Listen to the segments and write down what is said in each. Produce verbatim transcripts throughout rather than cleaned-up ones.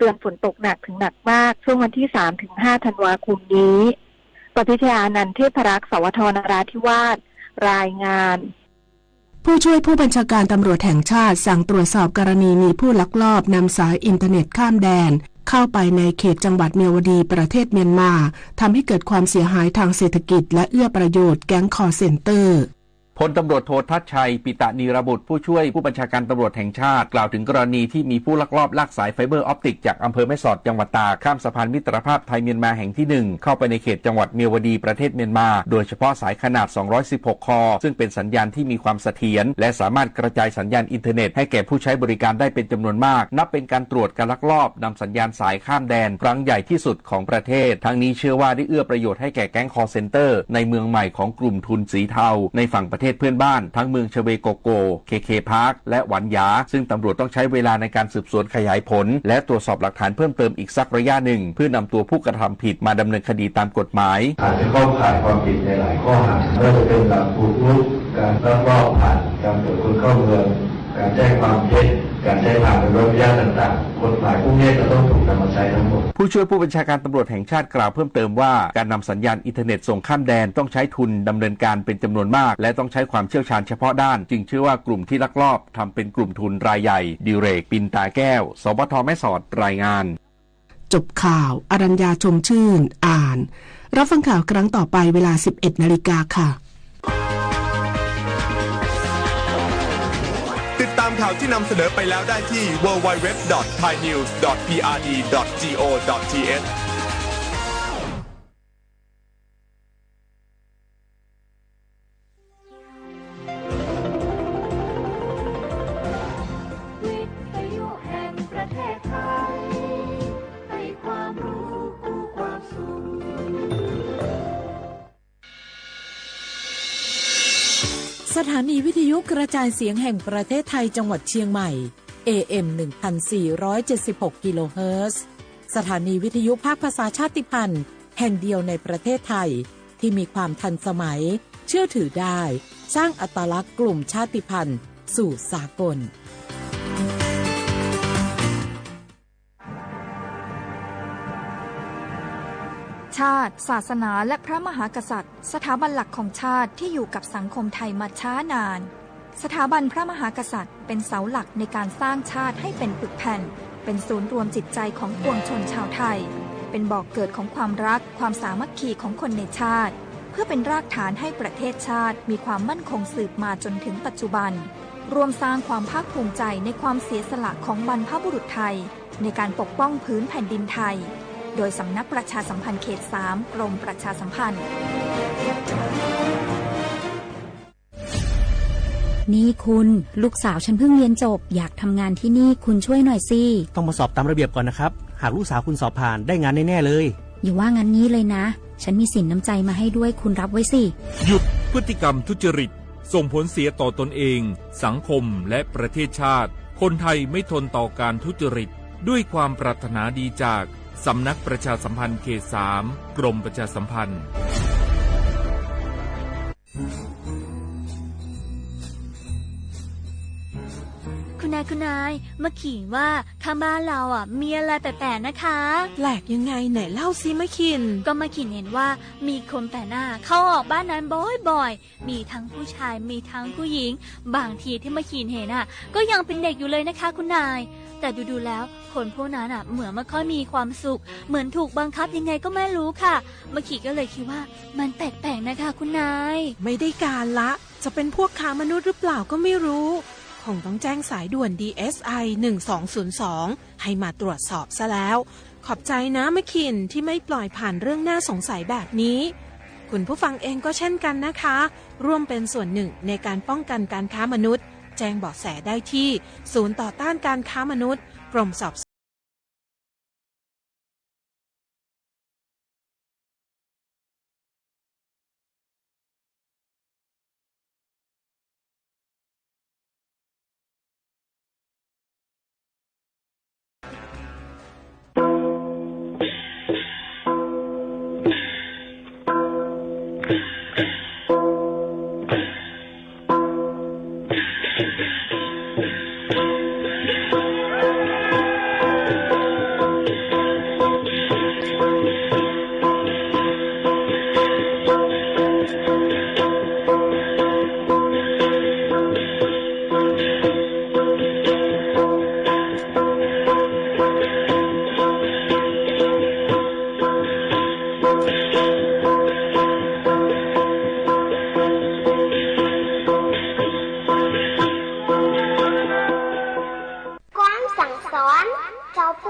ตือนฝนตกหนักถึงหนักมาก ช่วงวันที่สามถึงห้าธันวาคมนี้ ปพิชยานันท์ เทพรักษ์ สวท นราธิวาส รายงาน ผู้ช่วยผู้บัญชาการตำรวจแห่งชาติสั่งตรวจสอบกรณีมีผู้ลักลอบนำสายอินเทอร์เน็ตข้ามแดนเข้าไปในเขตจังหวัดเมียวดีประเทศเมียนมา ทำให้เกิดความเสียหายทางเศรษฐกิจและเอื้อประโยชน์แก๊งคอลเซ็นเตอร์ พลตำรวจโททัชชัย ปิตะนีรบุตร ผู้ช่วยผู้บัญชาการตำรวจแห่งชาติ กล่าวถึงกรณีที่มีผู้ลักลอบลากสายไฟเบอร์ออปติกจากอำเภอแม่สอดจังหวัดตาก ข้ามสะพานมิตรภาพไทยเมียนมาแห่งที่หนึ่ง เข้าไปในเขตจังหวัดเมียวดีประเทศเมียนมา โดยเฉพาะสายขนาด สองร้อยสิบหก คอ ซึ่งเป็นสัญญาณที่มีความเสถียร และสามารถกระจายสัญญาณอินเทอร์เน็ตให้แก่ผู้ใช้บริการได้เป็นจำนวนมาก นับเป็นการตรวจการลักลอบนำสัญญาณสายข้ามแดนครั้งใหญ่ที่สุดของประเทศ ทั้งนี้เชื่อว่าได้เอื้อประโยชน์ให้แก่แก๊งคอลเซ็นเตอร์ในเมืองใหม่ของกลุ่มทุนสีเทาในฝั่งประเทศเพื่อนบ้าน ทั้งเมืองชเวโกโก เคเคพาร์ค และหวันหยา ซึ่งตำรวจต้องใช้เวลาในการสืบสวนขยายผล และตรวจสอบหลักฐานเพิ่มเติมอีกสักระยะหนึ่ง เพื่อนำตัวผู้กระทำผิดมาดำเนินคดีตามกฎหมาย อาจจะเข้าข่ายความผิดในหลายข้อหา ไม่ว่าจะเป็นหลักบุกรุก การลักลอบผ่าน การตรวจคนเข้าเมือง การแจ้งความเท็จ การใช้พาหนะเป็นรถยนต์ต่างๆ กฎหมายพวกนี้จะต้องถูกนำมาใช้ทั้งหมด ผู้ช่วยผู้บัญชาการตำรวจแห่งชาติกล่าวเพิ่มเติมว่า การนำสัญญาณอินเทอร์เน็ตส่งข้ามแดนต้องใช้ทุนดำเนินการเป็นจำนวนมาก และต้องใช้ความเชี่ยวชาญเฉพาะด้าน จึงเชื่อว่ากลุ่มที่ลักลอบทำเป็นกลุ่มทุนรายใหญ่ ดิเรก ปินตาแก้ว สวท แม่สอด รายงาน จบข่าว อรัญญา ชมชื่น อ่าน รับฟังข่าวครั้งต่อไปเวลา สิบเอ็ดนาฬิกาค่ะ ติดตามข่าวที่นำเสนอไปแล้วได้ที่ ดับเบิลยู ดับเบิลยู ดับเบิลยู ดอท ไทยนิวส์ ดอท พี อาร์ ดี ดอท จี โอ ดอท ที เอช วิทยุแห่งประเทศไทย ให้ความรู้คู่ความสุข สถานีวิทยุกระจายเสียงแห่งประเทศไทยจังหวัดเชียงใหม่ เอ เอ็ม หนึ่งพันสี่ร้อยเจ็ดสิบหก กิโลเฮิรตซ์ สถานีวิทยุภาคภาษาชาติพันธุ์แห่งเดียวในประเทศไทย ที่มีความทันสมัย เชื่อถือได้ สร้างอัตลักษณ์กลุ่มชาติพันธุ์สู่สากล ชาติ ศาสนา และพระมหากษัตริย์ สถาบันหลักของชาติที่อยู่กับสังคมไทยมาช้านาน สถาบันพระมหากษัตริย์เป็นเสาหลักในการสร้างชาติให้เป็นปึกแผ่น เป็นศูนย์รวมจิตใจของปวงชนชาวไทย เป็นบ่อกเกิดของความรัก ความสามัคคีของคนในชาติ เพื่อเป็นรากฐานให้ประเทศชาติมีความมั่นคงสืบมาจนถึงปัจจุบัน ร่วมสร้างความภาคภูมิใจในความเสียสละของบรรพบุรุษไทย ในการปกป้องผืนแผ่นดินไทย โดยสำนักประชาสัมพันธ์เขตสาม กรมประชาสัมพันธ์ นี่คุณ ลูกสาวฉันเพิ่งเรียนจบ อยากทำงานที่นี่ คุณช่วยหน่อยสิ ต้องมาสอบตามระเบียบก่อนนะครับ หากลูกสาวคุณสอบผ่าน ได้งานแน่ๆเลย อย่าว่างั้นงี้เลยนะ ฉันมีสินน้ำใจมาให้ด้วย คุณรับไว้สิ หยุดพฤติกรรมทุจริต ส่งผลเสียต่อตนเอง สังคม และประเทศชาติ คนไทยไม่ทนต่อการทุจริต ด้วยความปรารถนาดีจากสำนักประชาสัมพันธ์เขตสาม กรมประชาสัมพันธ์ คุณนาย คุณนาย มะขินว่าข้างบ้านเราอ่ะ มีอะไรแปลกๆนะคะ แปลกยังไง ไหนเล่าสิมะขิน ก็มะขินเห็นว่ามีคนแปลกหน้าเข้าออกบ้านนั้นบ่อยๆ มีทั้งผู้ชาย มีทั้งผู้หญิง บางทีที่มะขินเห็นอ่ะ ก็ยังเป็นเด็กอยู่เลยนะคะคุณนาย แต่ดูๆแล้ว คนพวกนั้นอ่ะ เหมือนไม่ค่อยมีความสุข เหมือนถูกบังคับยังไงก็ไม่รู้ค่ะ มะขินก็เลยคิดว่ามันแปลกๆนะคะคุณนาย ไม่ได้การละ จะเป็นพวกค้ามนุษย์หรือเปล่าก็ไม่รู้ คงต้องแจ้งสายด่วน ดีเอสไอ หนึ่งสองศูนย์สอง ให้มาตรวจสอบซะแล้ว ขอบใจนะมะขินที่ไม่ปล่อยผ่านเรื่องน่าสงสัยแบบนี้ คุณผู้ฟังเองก็เช่นกันนะคะ ร่วมเป็นส่วนหนึ่งในการป้องกันการค้ามนุษย์ แจ้งเบาะแสได้ที่ศูนย์ต่อต้านการค้ามนุษย์ กรมสอบสวน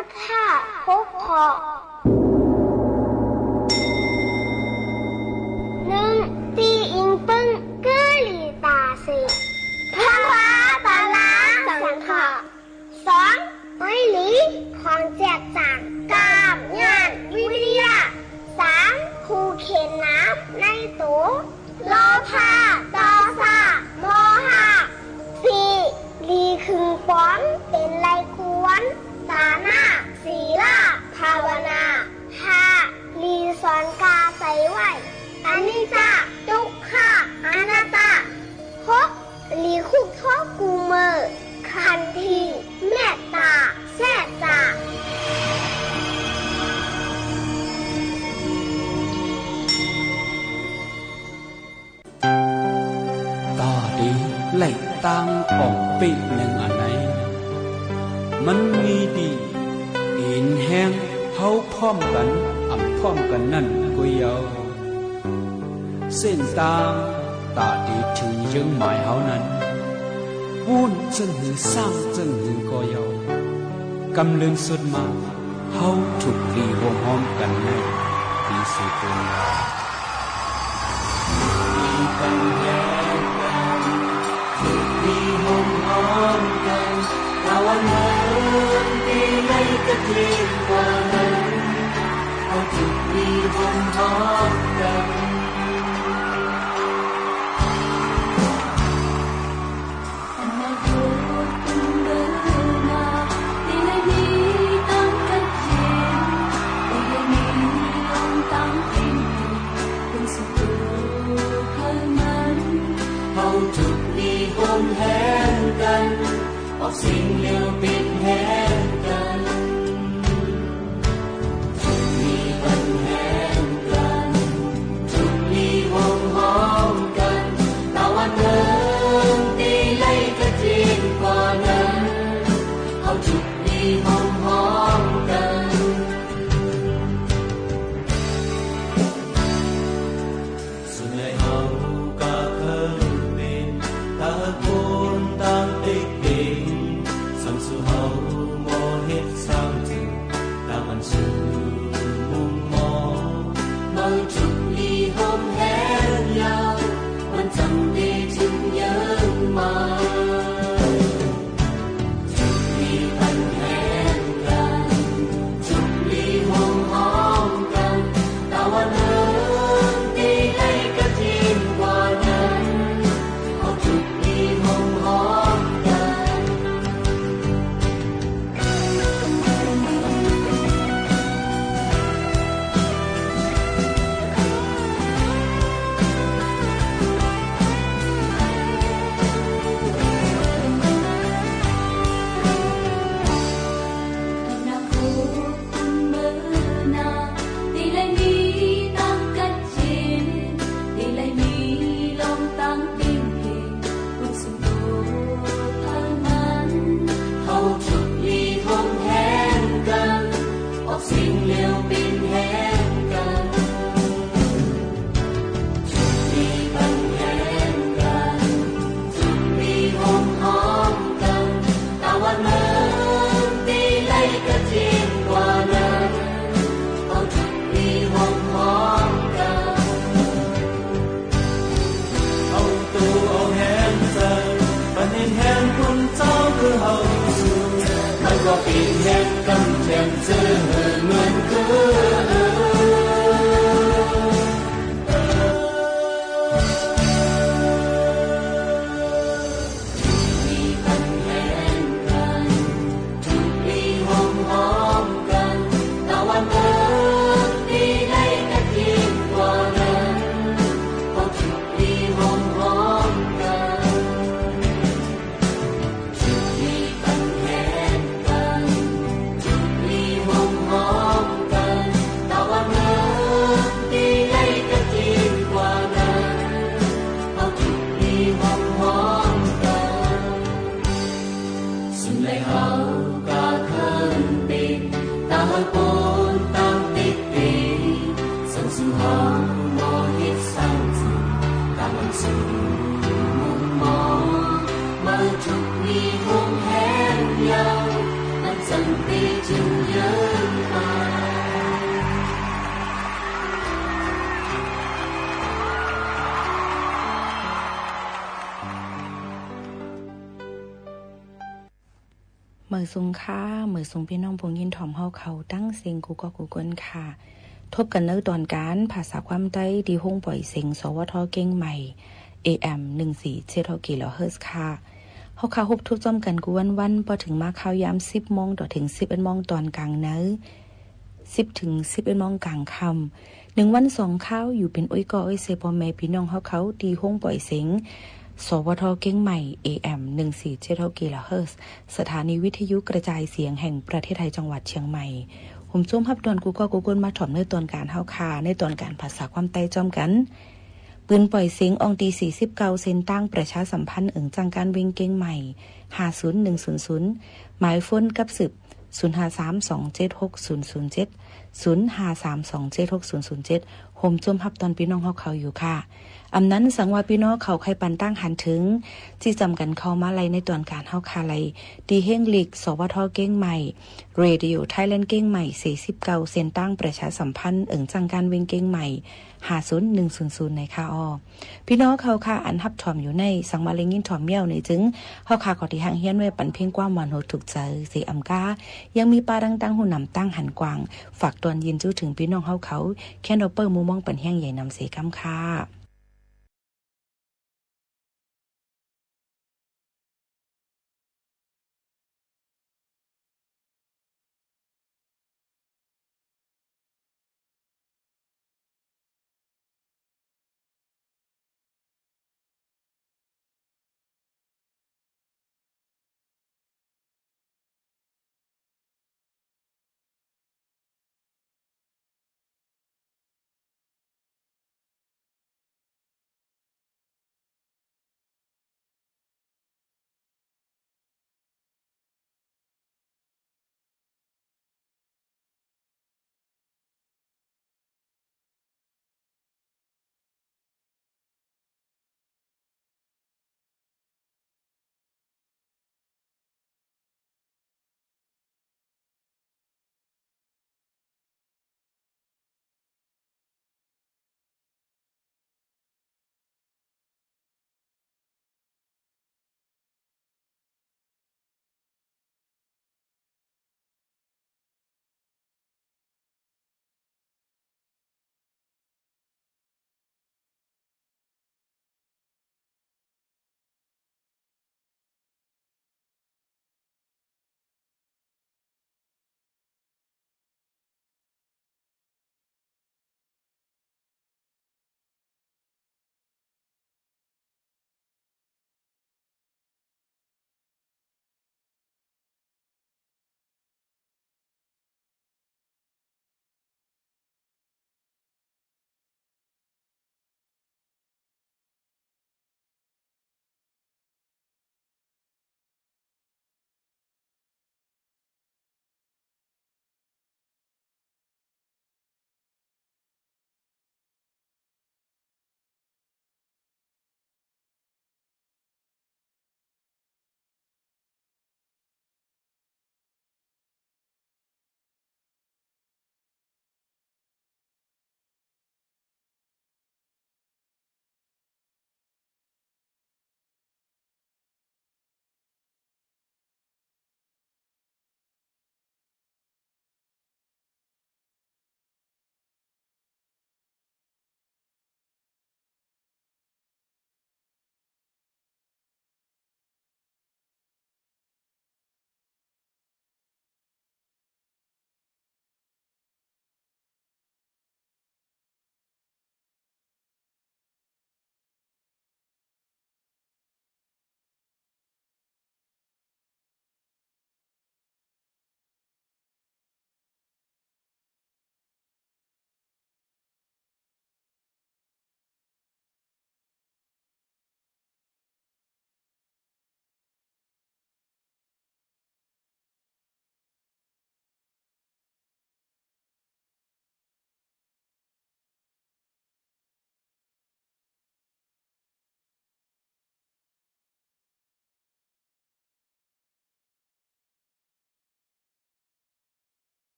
พุทธะหกข้อ นึ่ง ตี้อิงเปิ้ง เกื้อหลีต๋าเสก พระรัตนตรัย สังฆะ สอง ตวยหลีของแจกจ่าง กามญาณ วิริยะ สาม ผู้เข็นหนามในตั๋ว โลภะ โทสะ โมหะ สี่ หลีขึงป๋อง เป๋นไหล่ควร ตานะ ศีละ ภาวนา ห้า หลีสอนก๋าใจ๋ไหว้ อนิจจะ ตุ๊กขะ อนัตตะ หก หลีคุกโทษกู้เมิด ขันที เมตต๋า แซ่จ๋า ต๋าดีไล่ตางอ่องปี้นึ่งอันไหน มันมีดีอินแฮง เฮาพร้อมกั๋น อ่ำพร้อมกั๋นนั้นก็เยาว์ เส้นตางต๋าดีเถิงเยื้องหมายเฮานั้น ปู้นเจิ่งหื้อ ซ่างเจิ่งหื้อก็เยาว์ กำเลินสุดมา เฮาถูกดีฮ่วมฮ้อมกั๋นในปี๋สี่ปูน เฮาถูกดีฮ่วมแฮงกั๋น ออกเสียงเดียวเป๋นแฮงกั๋น ถูกดีเป๋นแฮงกั๋น ถูกดีฮ่วมฮ้อมกั๋น ตะวันเอิ้นตี้ไล่กระเจียนกว่านั้น เฮาถูกดีฮ่วมฮ้อมกั๋น ส่วนใหญ่เฮาก็เคิยเป๋นตระกูลตางเต็กเก๋ง สังสู่เฮาบ่เฮ็ดสร้างจื้อ ตางอันสูงมุ่งหมอ เมื่อถูกดีฮ่วมแฮงยาว มันจั่งได้เถิงเยื้องมา ถูกดีเป๋นแฮงกั๋น ถูกดีฮ่วมฮ้อมกั๋น ตะวันเอิ้นตี้ไล่กระเจียนกว่านั้น เฮาถูกดีฮ่วมฮ้อมกั๋น เฮาถูกดีฮ่วมแฮงกั๋น ออกเสียงเดียวเป๋นแฮงกั๋น ถูกดีเป๋นแฮงกั๋น ถูกดีฮ่วมฮ้อมกั๋น ตะวันเอิ้นตี้ไล่กระเจียนกว่านั้น เฮาถูกดีฮ่วมฮ้อมกั๋น เอาตั๋วเอาแฮงใจ๋ ปันเห็นแฮงคุณเจ้าคือเฮา มันก็เป๋นแฮงกำแขนเจื้อหื้อเหมือน เมิดสุงค่ะ เมิดสุงปี้น้องผู้ยินถ่อมเฮาเขาตังเซ็งกู้ก๊อกกู้คนค่ะ ทบกั๋นในต๋อนก๋านภาษาความใต้ ตี้ห้องป่อยเสียง สวท เกียงใหม่ เอเอ็ม หนึ่งสี่เจ็ดหก กิโลเฮิรตซ์ค่ะ เฮาค่ะฮบทบจ้อมกั๋นกู้วันๆ ปอเถิงมาข่าวยามสิบโมงต่อเถิงสิบเอ็ดโมงต๋อนก๋างใน สิบเถิงสิบเอ็ดโมงก๋างค่ำ หนึ่งวันสองข่าว อยู่เป๋นโอ้ยก้อโอ้ยเซ ป้อแม่ปี้น้องเฮาเขา ตี้ห้องป่อยเสียง สวท เกียงใหม่ เอเอ็ม หนึ่งสี่เจ็ดหก กิโลเฮิรตซ์ สถานีวิทยุกระจายเสียงแห่งประเทศไทย จังหวัดเชียงใหม่ โฮมโจ้มฮับตวนกู้ก๊อกกู้คนมาถ่อมในต๋อนก๋านเฮาค่ะ ในต๋อนก๋านภาษาความใต้จ้อมกั๋น ปืนป่อยเสียงอ่องตี้สี่สิบเก้า เส้นตางประชาสัมพันธ์ เอิงจ้างก้านเว่งเกียงใหม่ ห้าศูนย์หนึ่งศูนย์ศูนย์ หมายโฟนกับสืบ ศูนย์ห้าสามสองเจ็ดหกศูนย์ศูนย์เจ็ด ศูนย์ห้าสามสองเจ็ดหกศูนย์ศูนย์เจ็ด โฮมโจ้มฮับตวนปี้น้องเฮาเขาอยู่ค่ะ อำนั้นสังว่าปี้น้องเขาใค่ปันตางหันเถิง จี้จำกั๋นเข้ามาไล่ในต๋อนก๋านเฮาค่ะไล่ ตี้เฮงลิก สวท เกียงใหม่ เรดิโอไทยแลนด์เกียงใหม่ สี่สิบเก้า เส้นตางประชาสัมพันธ์ เอิงจ้างก้านเว่งเกียงใหม่ ห้าศูนย์หนึ่งศูนย์ศูนย์ ไหนค่ะอ้อ ปี้น้องเขาค่ะ อันฮับถ่อมอยู่ใน สังว่าเล็งยินถ่อมเยี่ยวในจึง เฮาค่ะก็ตี้หังเฮียนไว้ปันเพียงความหวานโหดถูกใจ๋ เสียอำก้า ยังมีป้าดังตังหูหนำตังหันกว้าง ฝากตวนยินจู้เถิงปี้น้องเฮาเขา แค่นเอาเปิ้งมุมมองปันแฮงใหญ่นำเสียกำค่ะ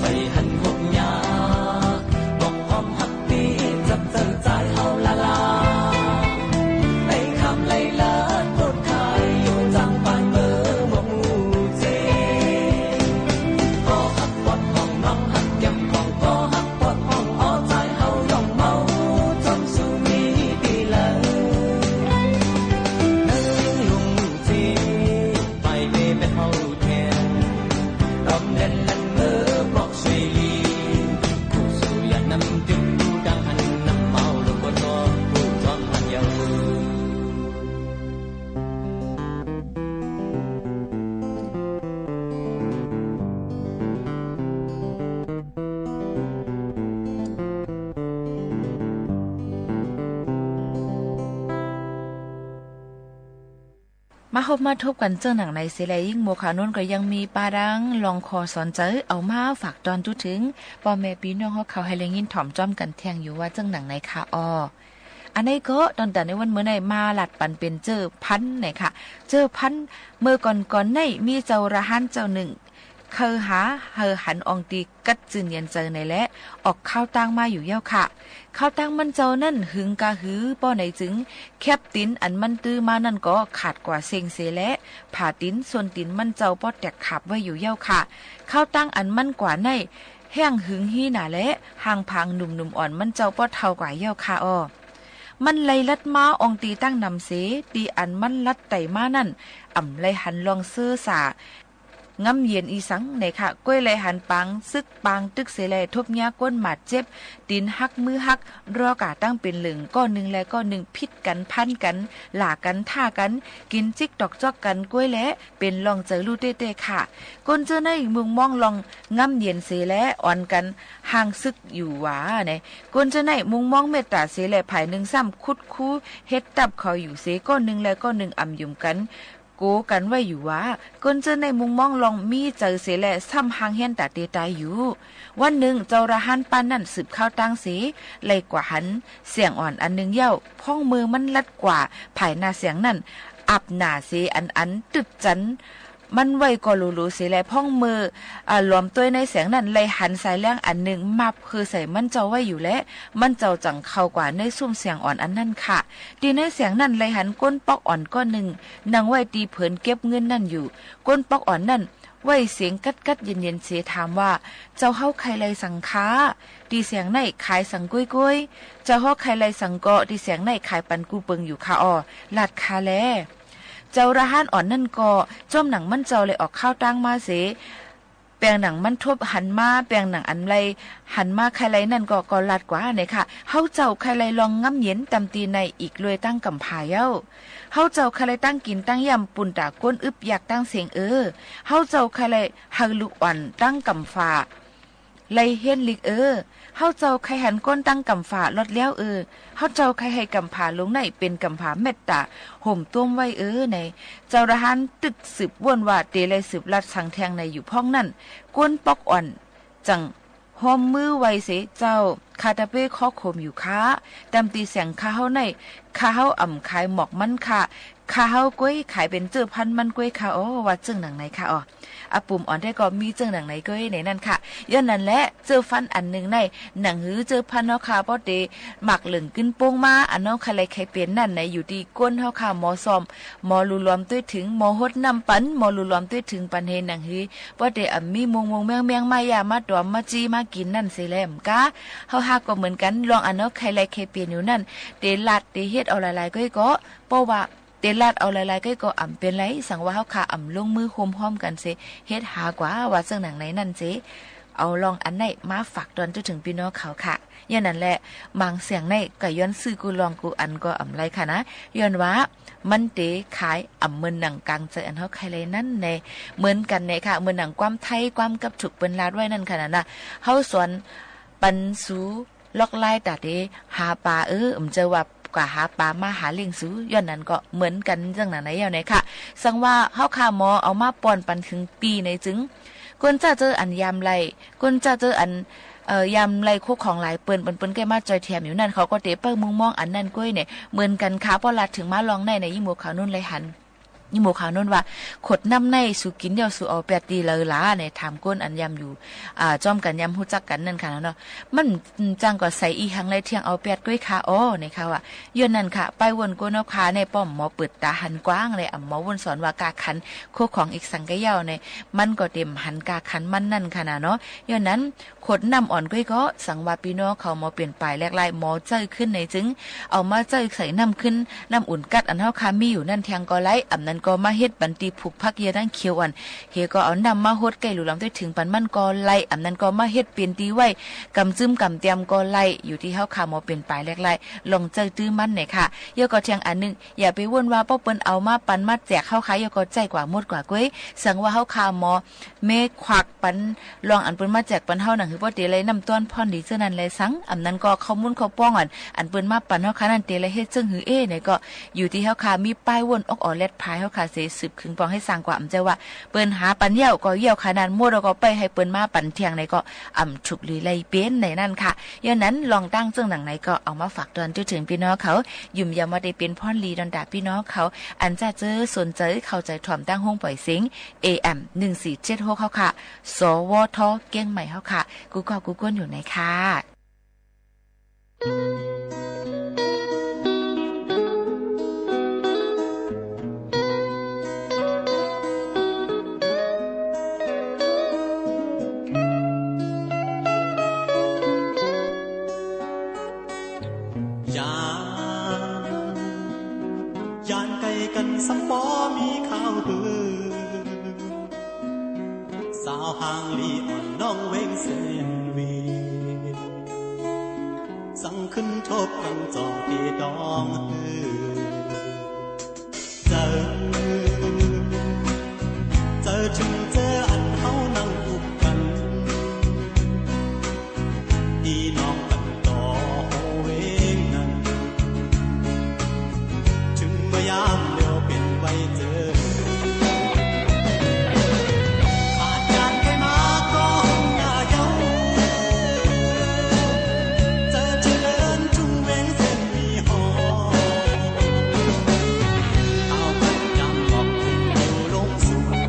ไปหันหกยา บอกความฮักตี้จับเจ้าจายเฮาลาลา ไปคำไล่ลาดโคตรคายอยู่จังปานเบอร์บ่ฮู้เจ ก็ฮักปอดของน้องฮักแก้มของก็ฮักปอดของอ้อจายเฮาย่องเมา จำสู่มีตี้เหลอ เนินลุงเจ ไปเวเม็ดเฮาแทน ตอมแดนแลนเมอบอกช่วยลี ผู้สู่อย่านำตึงผู้ดังหันนำเมาลูกบ่ตอมผู้จอมหันเยา มาฮบมาทบกั๋นเจิ่งหนังในเสียแล ยิ่งมัวข่าวโน้นก็ยังมีปาดังลองคอสอนเจอ เอามาฝากตอนจุ๊ถึงป้อแม่ปี้น้องเฮาเขาหื้อได้ยินถ่อมจ้อมกั๋นแทงอยู่ว่าเจิ่งหนังในค่ะออ อันนี้ก็ตอนแต่ในวันเมื่อในมาหลัดปันเป๋นเจ้อพันในค่ะ เจ้อพัน เมื่อก่อนๆ ในมีเจ้าระหานเจ้านึ่ง เคยหาหื้อหันอ่องตี้กัดจื้นเย็นเจอในแล ออกข้าวตางมาอยู่เย้าค่ะ ข้าวตางมันเจ้านั้นหึงกาหือป้อไหนจึง แข็บตี๋นอันมันตื้อมานั้นก็ขาดกว่าเซ็งเสียแล ผ่าตี๋นส้นตี๋นมันเจ้าป้อแตกขาบไว้อยู่เย้าค่ะ ข้าวตางอันมันกว่าใน แห้งหึงฮี้หนาแล หางผางหนุ่มๆ อ่อนมันเจ้าป้อเฒ่ากว่าเย้าค่ะออ มันไล่ลัดมาอ่องตี้ตั้งนำเส ตี้อันมันลัดไต่มานั้น อ่ำไล่หันลองเสื้อสา งำเย็นอีสังในค่ะ ก้วยไล่หันปางตึกปางตึกเสแล ทบเยียะก้นหมาดเจ็บ ตี๋นหักมือหัก รอกาตั้งเป๋นเหลิง ก้อนึ่งแลก้อนึ่งผิดกั๋นพันกั๋น หล่ากั๋นท่ากั๋น กิ๋นจิ๊กตอกจ๊อกกั๋นก้วยแล เป๋นลองเจอลู่เต๊ๆ ค่ะ ก้นเจ้อในมุงมองลองงำเย็นเสแล อ่อนกั๋นห่างศึกอยู่หว่าใน ก้นเจ้อในมุงมองเมตต๋าเสแล ฝ่ายนึ่งซ้ำขุดคูเฮ็ดตับเขาอยู่เส ก้อนึ่งแลก้อนึ่งอ่ำหยุมกั๋น โกกั๋นไว้อยู่หว่า ก้นเจ้อในมุงมองลองมีเจอเสแล ซ้ำห่างเฮี้ยนต๋าเตตายอยู่ วันนึ่งเจ้าระหานป้านนั้นสืบข้าวตางเส ไล่กว่าหันแสงอ่อนอันนึ่งเย้า พ่องเมื่อมันลัดกว่า ฝ่ายหน้าแสงนั้น อับหน้าเสอันอันตึดจัน มันไว้ก่อหลูๆ เสแล พ่องเมื่อ อ่า หลอมตวยในแสงนั้น ไล่หันสายแลงอันนึ่ง มับหื้อใส่มันเจ้าไว้อยู่แล มันเจ้าจั่งเข้ากว่าในซุ่มแสงอ่อนอันนั้นค่ะ ตี้ในแสงนั้นไล่หันก้นป๊อกอ่อนก้อนนึ่ง นั่งไว้ตี้เผินเก็บเงินนั้นอยู่ ก้นป๊อกอ่อนนั้น ไว้เสียงกัดๆ เย็นๆ เสถามว่า เจ้าเฮาใค่ไล่สังคะ ตี้แสงในขายสังก๊วยๆ เจ้าเฮาใค่ไล่สังเกาะ ตี้แสงในขายปันกู้เปิงอยู่ค่ะออ ลาดค่ะแล เจ้าระหานอ่อนนั้นก็ จ้อมหนังมันเจ้าไล่ออกข้าวตางมาเส แปงหนังมันทบหันมา แปงหนังอันไล่หันมาใค่ไล่นั้นก็ ก็ลาดกว่าในค่ะ เฮาเจ้าใค่ไล่ลองงำเย็นตำตี้ในอีกลวยตั้งก๋ำผาเย้า เฮาเจ้าใค่ไล่ตั้งกิ๋นตั้งย่ำปูนต๋าก้นอึบอยากตั้งเสียงเออ เฮาเจ้าใค่ไล่หื้อลูกอ่อนตั้งก๋ำฝา ไล่เฮียนลิกเออ เฮาเจ้าใค่หันก้นตั้งก๋ำฝาลอดแล้วเออ เฮาเจ้าใค่หื้อก๋ำผาลงในเป๋นก๋ำผาเมตต๋า ห่มต้มไว้เออใน เจ้าระหานตึกสืบว่นว่าเตไล่สืบลาดสังแทงในอยู่พ่องนั้น ก้นป๊อกอ่อนจั่ง ห้อมมือไว้เส เจ้า ข้าตะเป้ข้อโขมอยู่ค่ะ ตำตี้แสงข้าเฮาใน ข้าเฮาอ่ำขายหมอกมันค่ะ ข้าเฮาก๊วยขายเป๋นเจ้อพันมันก๊วยค่ะออ ว่าเจิ่งหนังในค่ะออ อะ ปุ่มอ่อนแต๊ก็มีเจิ่งหนังในก๊วยในนั้นค่ะ ย้อนนั้นแล เจ้อฟันอันนึ่งใน หนังหื้อเจ้อพันเนาะค่ะ ป้อเตหมากเหลิงกึ้นโป้งมา อันเฮาใค่ไล่ใค่เป๋นนั้นใน อยู่ตี้ก้นเฮาค่ะ หมอซ่อม หมอหลู่หลอมตวยเถิง หมอหดน้ำปัน หมอหลู่หลอมตวยเถิงปันเฮ หนังหื้อ ป้อเตอ่ำมีมงมงแมงแมงมาย่ามาต๋อมมาจี้มากิ๋นนั้นเสแล แม่นก่า เฮาหากก็เหมือนกั๋น ลองอันเฮาใค่ไล่ใค่เป๋นอยู่นั้น เตลาดเตเฮ็ดเอาหลายๆ ก๊วยก็ เพราะว่าเตลาดเอาหลายๆ ก๊วยก็อ่ำเป๋นไร สังว่าเฮาค่ะอ่ำลงมือโฮมฮ้อมกั๋นเส เฮ็ดหากว่า ว่าเจิ่งหนังในนั้นเส เอาลองอันในมาฝากตอนจุ๊ถึงปี้น้องเขาค่ะ ย้อนนั้นแล บางแสงในก็ย้อนซื้อกู้ลองกู้อันก็อ่ำไรค่ะนะ ย้อนว่า มันเตขายอ่ำเหมือนหนังก๋างใจ๋อันเฮาใค่ไล่นั้นแน่ เหมือนกั๋นแน่ค่ะ เหมือนหนังความไทย ความกับถูกเปิ้นลาดไว้นั้นค่ะนะนะ เฮาสอนปันสู ลอกลายต๋าเตหาป๋าเออ อืม เจ้าว่าก๋าหาป๋ามาหาเลี้ยงสู ย้อนนั้นก็เหมือนกั๋นเจิ่งหนังในเย้าในค่ะ สังว่าเฮาค่ะหมอเอามาป้อนปันเถิงตี้ในจึง ก้นเจ้าเจ้ออันยามไล่ ก้นเจ้าเจ้ออัน เอ่อ ยามไล่โคของหลายเปิ้น เปิ้น เปิ้นใก้มาจ่อยแถมอยู่นั้น เขาก็เตเปิ้งมุงมองอันนั้นก๊วยเนี่ย เหมือนกั๋นค่ะ ป้อลาดเถิงมาลองใน ในยิ่งมัวข่าวโน้นไล่หัน นี่หมู่เขาโน้นว่า ขวดน้ำในสูกิ๋นแล้วสูเอาแป๊ดตี้ใดลา เนี่ย ถามคนอันยามอยู่ อ่า จ้อมกั๋นยามฮู้จักกั๋นนั่นค่ะเนาะ มัน อืม จั้งก็ใส่อี่หังใดเตียงเอาแป๊ดก้วยค่ะ อ้อ เนี่ยค่ะว่า ย้อนนั้นค่ะ ป้ายว่นก้นเฮาค่ะเนี่ย ป้อมหมอเปิดต๋าหันกว้างเลย อ่ำหมอว่นสอนว่าก้าขัน โคของอีกสังกะเย้าเนี่ย มันก็เตรียมหันก้าขันมันนั่นค่ะนาเนาะ ย้อนนั้น ขวดน้ำอ่อนก้วยก็ สังว่าปี้น้องเขาหมอเป๋นป๋ายแหลกลาย หมอใจ๊ขึ้นในจึง เอามาใจ๊ใส่น้ำขึ้น น้ำอุ่นกั๊ดอันเฮาค่ะมีอยู่นั่นเตียงก็ไล่ อ่ำนั้นก็มาเฮ็ดปันตี้ผูกผักเยื่อตังเขียวอ่อน เฮก็เอาน้ำมาหดใก้หลู่หลังตวยเถิงปันมันก็ไล่ อ่ำนั้นก็มาเฮ็ดเป๋นตี้ไหว้ ก๋ำจึ้มก๋ำเตียมก็ไล่ อยู่ตี้เฮาค่ะหมอเป๋นป๋ายแหลกลาย ลองใจ๊ตื้อมันเนี่ยค่ะ เย้าก็เตียงอันนึ่ง อย่าไปว่นว่าป้อเปิ้นเอามาปันมาแจกเฮาค่ะ เย้าก็ใจ๊กว่าหมดกว่าก้วย สังว่าเฮาค่ะหมอ แม่ควักปัน ลองอันเปิ้นมาแจกปันเฮา หนังหื้อป้อเต๋ไล่น้ำต้อนพ่อนดีเจ้านั้นแลสัง อ่ำนั้นก็ข้าวมุ้นข้าวป้องอัน อันเปิ้นมาปันเฮาค่ะนั่นเต๋ไล่เฮ็ดเจิ่งหื้อเอ๊ะ เนี่ยก็ อยู่ตี้เฮาค่ะมีป้ายว่นออกอ่อแลดพายเฮาค่ะเส สืบขึงปองให้สร้างกว่า อ่ำใจ้ว่า เปิ้นหาปันเย้าก็เย้าค่ะนั่น หมดแล้วก็ไปให้เปิ้นมาปันเตียง เนี่ยก็ อ่ำถูกหรือไล่เป๋นในนั่นค่ะ ย้อนนั้นลองตั้งเจิ่งหนังไหนก็เอามาฝากตอนตวยเถิงปี้น้องเขา ยุ่มยำว่าได้เป๋นพ่อนดีตอนต๋าปี้น้องเขา อันจะเจอสนใจ๋เข้าใจ๋ถ่อมตั้งห้องป่อยเสียง เอเอ็ม หนึ่งสี่เจ็ดหก เฮาค่ะ สวท เจียงใหม่เฮาค่ะ กู้ก้อกู้ก้นอยู่ไหนค่ะ ย้าน ย้านใก้กั๋นซ้ำบ่มีข่าวหื้อ สาวห่างลี้อ่อนน้องเวงแสนวี สังขึ้นทบกั๋นจ้องตี้ตองหื้อ เจ้า เจ้าเถิงเจ้าอันเฮานั่งอุบกั๋น ตี้น้องปันต่อโฮเวงนั้น เถิงเมื่อยามเดียวเป๋นไว้เจอ ขาดย้านใก้มาก็หน้าเย้า เจ้าเถิงเถิงเวงแสนวีฮอ เอาปันยามหลอกอยู่ลงสวน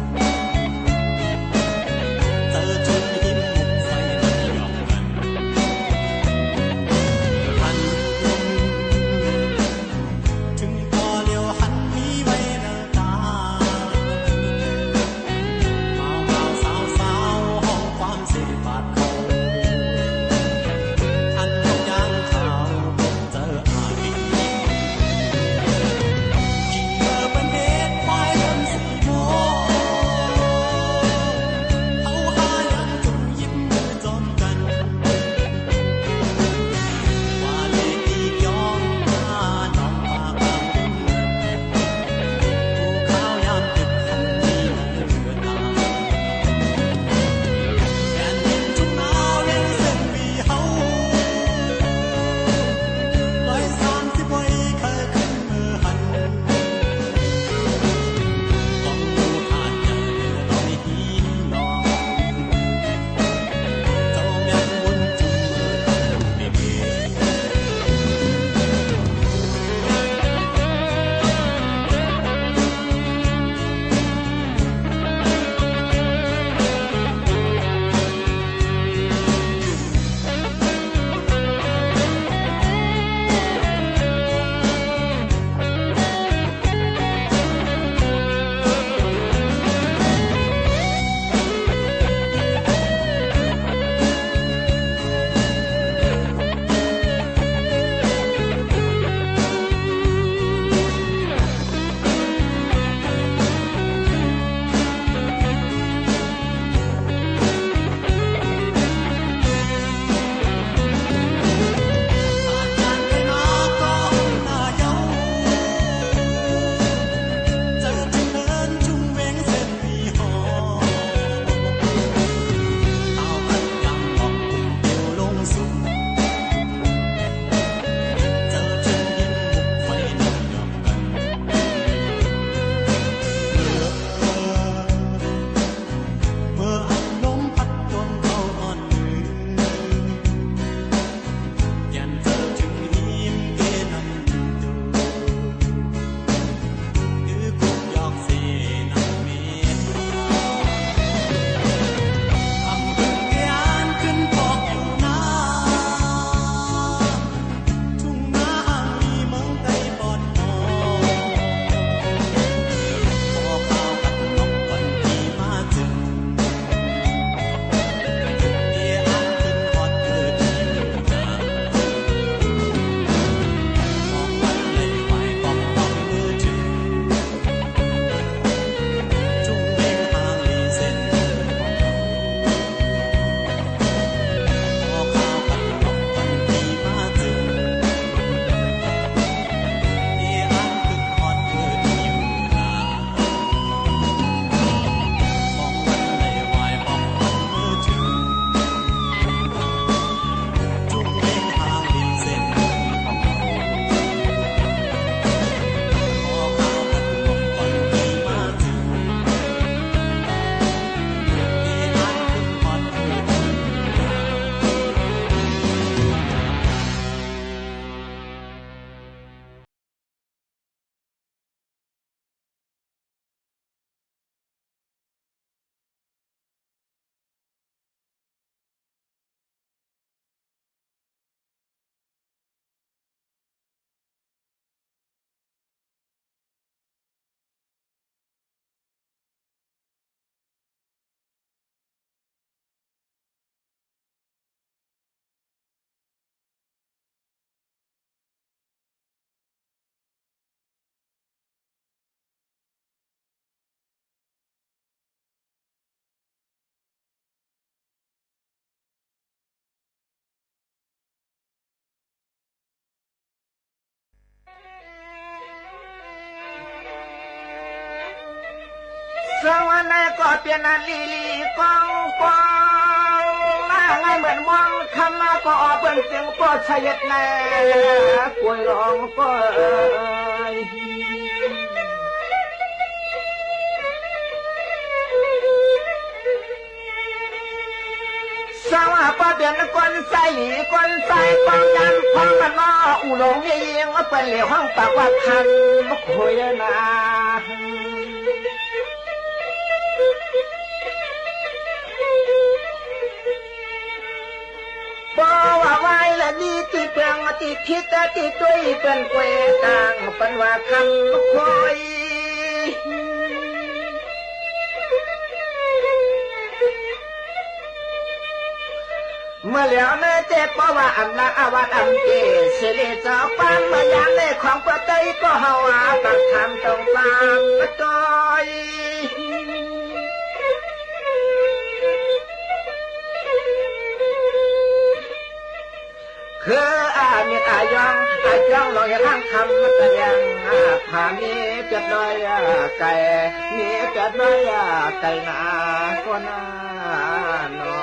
เซิ่งว่าในก็เป๋นอันลีลีก้องก้อง มาไงเหมือนมองคำมาก็ออกเปิ้นเสียงก็เสด็จในป่วยร้องก็ สว่าป้อเป๋นคนใส คนใสป้องยามพ้องมันนอ อุหลงแม่ญิงเปิ้นเหลียวห้องปากว่าคันบ่คุยนา ป้อว่าไหว้ละนี้ตี้เปิงตี้คิดตี้ตุ้ยเปิ้นกวยต่าง เปิ้นว่าคันบ่คุย เมื่อแล้วเนอเจ้า ป้อว่าอันละอาวาสอันเกเสรีเจ้า ความเมื่อยามในของป้อใต้ก็เฮาว่าปากถามต้องฟังมาตอย คืออามิตรอายอง อาจองลองอย่าทางคำมันแสดง อาผามีเจ็ดร้อยไก่ มีเจ็ดร้อยไก่นาก็นาหนอ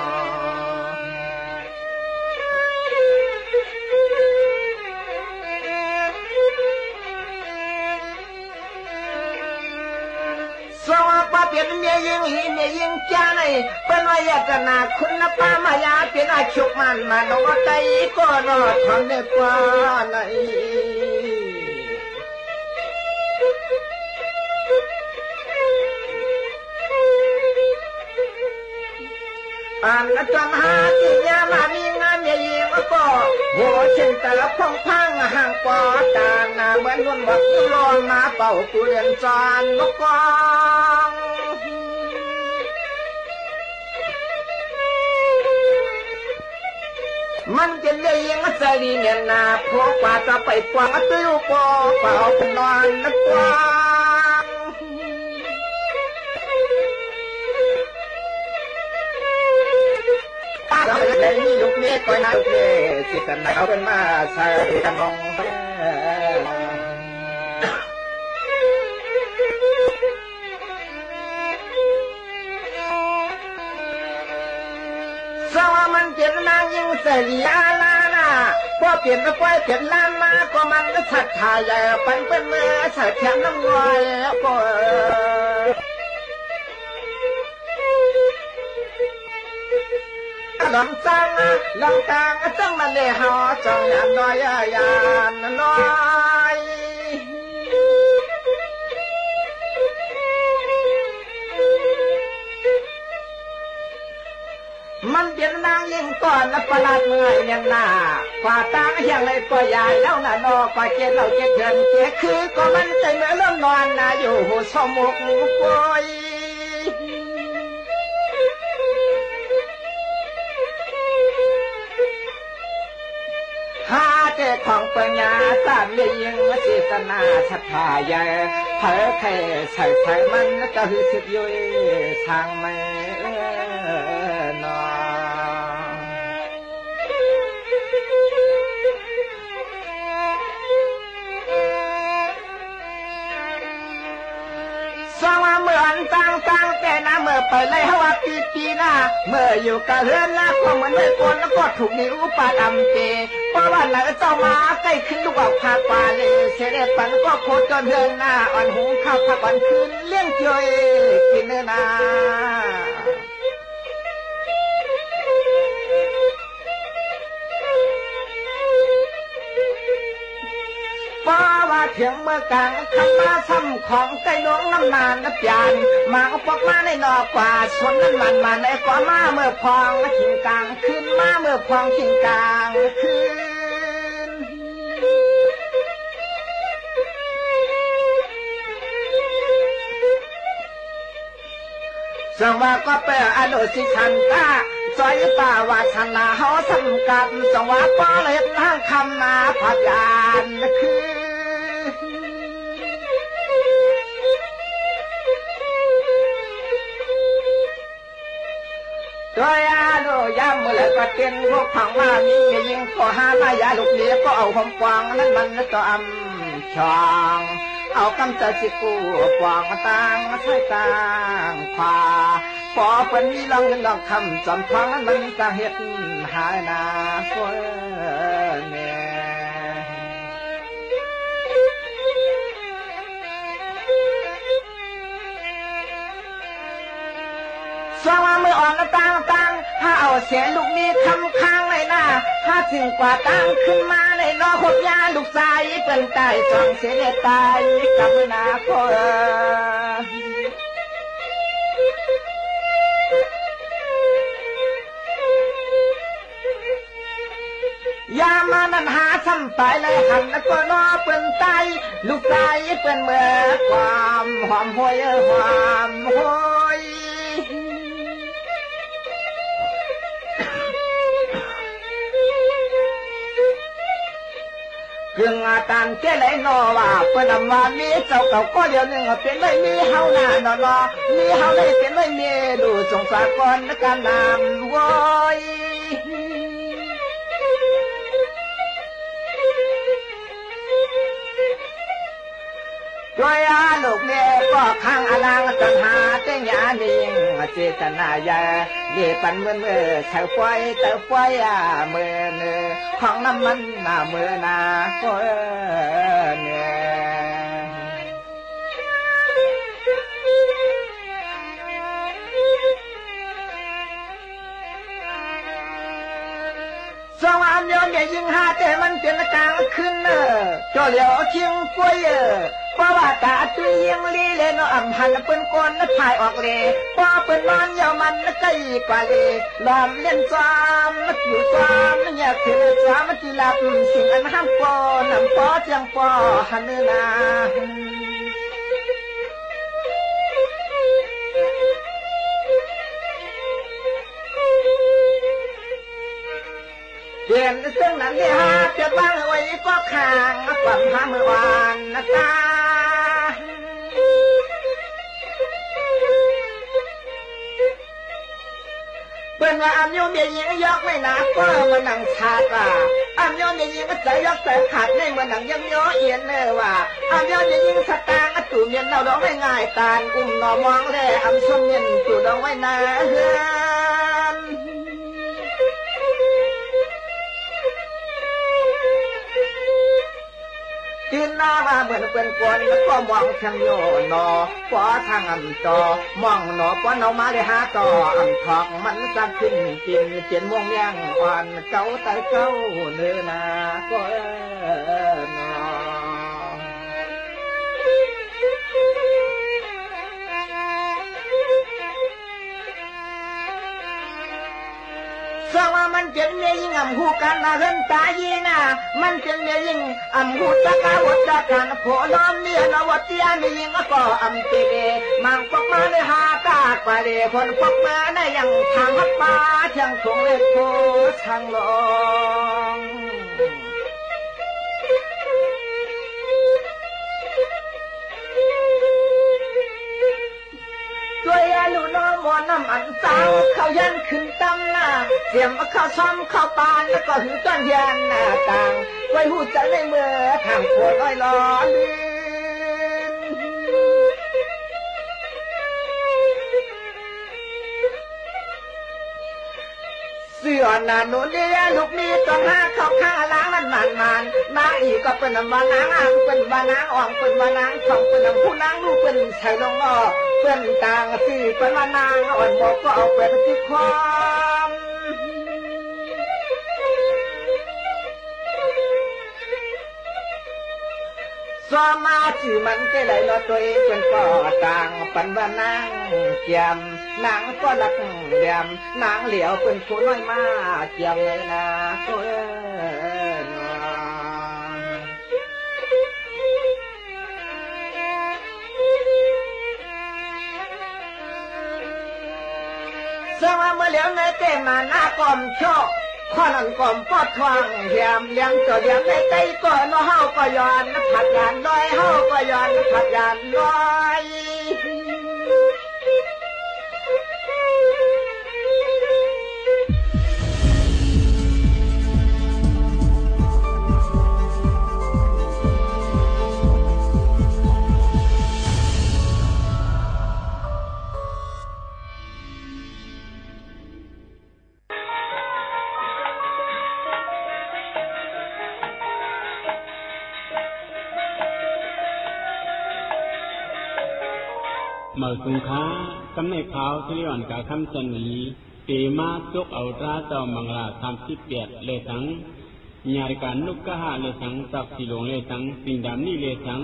สว่าป้อเป๋นแม่ญิงหีแม่ญิงจ้าใน เปิ้นว่าอยากจะนาคุณป้ามายาเป๋นอาชุกมันมาโนไตก็นอทำได้กว่าใน อันจนหาตี้ยามามีงานใหญ่ยิ่งก็ หัวเช่นแต่ละพ่องพังห่างปอตาหน้าเหมือนนุ่นบักลอนมาเป่ากูเรียนจอนมะกอง มันเป๋นใหญ่ยิ่งใสดีเนียนนา พวกกว่าจะไปกว้างตื้อปอเป่ากูนอนนะกว้าง ลูกนี้ก็นะลูกนี้ สิกันเอาเป็นมาใส่กันมอง สว่ามันเป๋นนางยิ่งเสรีอาลานา พอเป๋นมาก้อยเป๋นล้านมา ก็มันก็ศรัทธาใหญ่ ปันเปิ้นมาใส่แถมน้ำงอยก็ หลองจัง หลองตังจังมาเลยเฮาจองยานน้อย ยานน้อย มันเป๋นนางยิ่งก่อนนะประหลาดเมื่อยเนี่ยนา กว่าตังเฮียงเลยก็ยายแล้วนะนอ กว่าเจ็ดเหล้าเจ็ดเถื่อนเจ็ดคือ ก็มันใจเมื่อเริ่มนอนนะ อยู่หูสมุกโอย หาแต่ของปัญญาสามเลี้ยงเจตนาศรัทธาใหญ่ เผยไข่ใส่ไข่มันจะหือสิบยุ้ยทางไม่เอื้อนอ สว่าเมื่ออันตั้งตั้งแต่นะ เมื่อไปไล่เฮาว่าปีปีนะ เมื่ออยู่กะเฮือนนะ ก็เหมือนไว้ก่อนแล้วก็ถูกหนีอุปาทำเป เพราะว่าไหนเจ้ามาใกล้ขึ้นลูกว่าพากว่าเลย เสด็จปันก็โคจรเฮือนหน้า อ่อนหุงข้าวผักอ่อนคืน เลี้ยงเจียวเอกินเนื้อนา เพราะว่าเถียงเมื่อกลางค่ำมาซ้ำของใกล้หลวงน้ำนานนะเปียน มาก็ปอกมาในนอกกว่า สวนนั้นมันมาในก็มาเมื่อพอง กินกลางคืน มาเมื่อพอง กินกลางคืน สว่าก็เปออนุสิชันตะ จอยตาวาสนาเฮาสำคัญ สว่าปอเล็ดทางคำมาผัดยานคืน โดยอาโลยามเมื่อแล้วก็เต็นพวกผังว่ามีแม่ญิงก็หามายาลูกเลี้ยงก็เอาหอมกวางนั้นมันก็อำช่อง เอากำเจ้าจิกู้ ป๋องตางซ้ายตางขวา ปอเปิ้นมีร่องเงินร่องคำ จ๋อมทองนั้นมันจะเฮ็ดหายนา โอ้ยแม่ ส่วงว่าเมื่ออ่อนละตางตาง หาเอาเสียลูกมีคำค้างในหน้า หาเถิงกว่าตางขึ้นมาในนอ หกยาลูกจายเปิ้นต๋าย สองเสียเนี่ยต๋ายกับนาโก ยามมานั้นหาซ้ำต๋ายเลย หันแล้วก็นอเปิ้นต๋าย ลูกจายเปิ้นเมื่อความหอมหวย หอมหวย เกิงอาตานเจ้าไหลนอว่า เปิ้นอำว่ามีเจ้าเก่าก็เดียวนึ่ง เป๋นไว้มีเฮาหน้านอนอ มีเฮาได้เป๋นไว้มี ดูสงสารก่อนนะการนำโว้ย โดยอาลูกเนี่ยก็ข้างอลางตัณหาเต็งยานิ่ง เจตนาใหญ่ เยปันเมื่อเมื่อเสาปอยเตาปอยอ่ะเมื่อเนื้อของน้ำมันน่ะเมื่อนาก็เออเนี่ย ส่วงว่าอำเมียวเมียญิงหาแต่มันเป๋นกลางคืนเน่อ จ่อเหลียวคิงกล้วยเออ เพราะว่าต๋าตุ้ยยิงลีเลเนาะ อำหันเปิ้นก่อนนะพายออกเล ปอเปิ้นนอนเหี่ยวมันนะใก้กว่าเล ล้อมเล่นซ้อมมาอยู่ซ้อมนะอยากถือซ้อมมาอยู่หลับ สิ่งอันห้ามปอนำปอเจียงปอหันเน่อนา เปลี่ยนเซิ่งนั้นเดียเปียบวางไว้ก็ข้างความหาเมื่อวานนะจ๊ะ เปิ้นว่าอำเมียวเมียญิงยอกไว้นา ก็เมื่อนังชาติว่า อำเมียวเมียญิงก็จะยอกใจ๋ขาดในเมื่อนังยังเมียวเอียนเน่อว่า อำเมียวเมียญิงสตางค์อะ ตู่เมียนเนาดองไว้ง่าย ตานอุ้มหน่อมองแล อำส้มเมียนตู่ดองไว้นาเฮือน จื้อหน้าว่าเหมือนเปิ้นกวน แล้วก็มองทางโยนหนอ ปอทางอำต่อ มองหนอ ปอเนามาเลยหาต่อ อำทอกมันสักขึ้นกิน เจียนม่วงเมี่ยงอ่อน เจ้าไตเจ้าเนื้อนา ก็เออหนอ ส่วงว่ามันเป๋นเมียญิงอำฮู้การนาเฮือนต๋ายีนา มันเป๋นเมียญิงอำฮู้จักอาวุธจักการ โผล้อมเมียนวเตียเมียญิงก็อำเปเร มังปอกมาเลยหาตากว่าเร คนปอกมาในยังทางฮับปาเที่ยงคงเล็กโพทางลอง ด้วยอาลูกน้องหมอน้ำอันสาว เขายันขึ้นตำหน้า เตรียมเอาข้าวซ้อมข้าวปาน แล้วก็หือต้อนเฮียนหน้าต่าง ไว้ฮู้จักในเมื่อทางโผล่น้อยหล่อลื่น เสื้อหนาหนูเลี้ยลูกมีต้องหาเข้าข้างล้างนั่นหมานหมาน นางอีกก็เปิ้นว่านางอ่าง เปิ้นว่านางอ่อง เปิ้นว่านางทอง เปิ้นนำผู้นางลูกเปิ้นใส่ลงนอก เปิ้นต่างสี่ เปิ้นว่านางอ่อนบอกก็เอาเปิ้นไปติดคอม ซ้อมมาจื้อมันเจ้าใดเนาะ ตัวเองเปิ้นก็ต่างปันว่านางเจียม นางก็หลักแหลม นางเหลียวเปิ้นผู้น้อยมาเจียมเลยนะ โอ้ยเนาะ เซิ่งว่าเมื่อเหลียวในเตมาหน้าก้อมโชค ข้อนั้นก้อมปอดทวงแหม เหลียมต่อเหลียมในใต้ก็เนาะ เฮาก็ย้อนผัดยานลอย เฮาก็ย้อนผัดยานลอย เมื่อสุงขลา กำนันขาว สิริวัลย์ กาคำ จันทร์หวี เป๋มาจกเอาตราเจ้ามังกรา สามสิบแปด แลสัง ญาติก๋านนกกะฮะแลสัง ศักดิ์ศรีหลวงแลสัง สิงห์ดำนี่แลสัง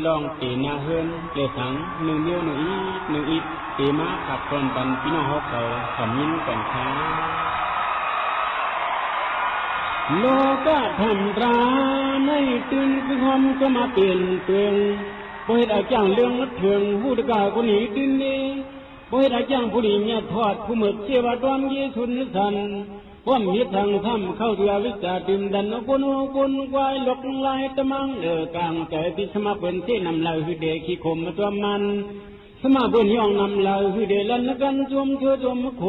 ร้องเป๋นาเฮือนแลสัง นึ่งเดียวนึ่งอิดนึ่งอิด เป๋มาขับต้อนปันปี้น้องเฮาเขา ขอยินก่อนค่ะ โลกะธรรมดา ในตื่นคือความก็มาเปลี่ยนเปลือง บ่เฮ็ดเอาจ้างเรื่องเถิง ฮู้ตะกาคนหนีตื่นเด้ บ่เฮ็ดเอาจ้างผู้ดีเมียทอด ผู้หมึกเสียว่าดอมเยซุนสัน ความเฮ็ดทางธรรมเข้าเถือวิชาดื่มดัน เอาคนเอาคนควายหลอกลายตะมัง เอ่อกลางใจพิสมาเปิ้นเสนำลายหื้อเดขี้ขมมาตัวมัน สมาเปิ้นย่องนำลายหื้อเดลันกันจวมเถือจวมโค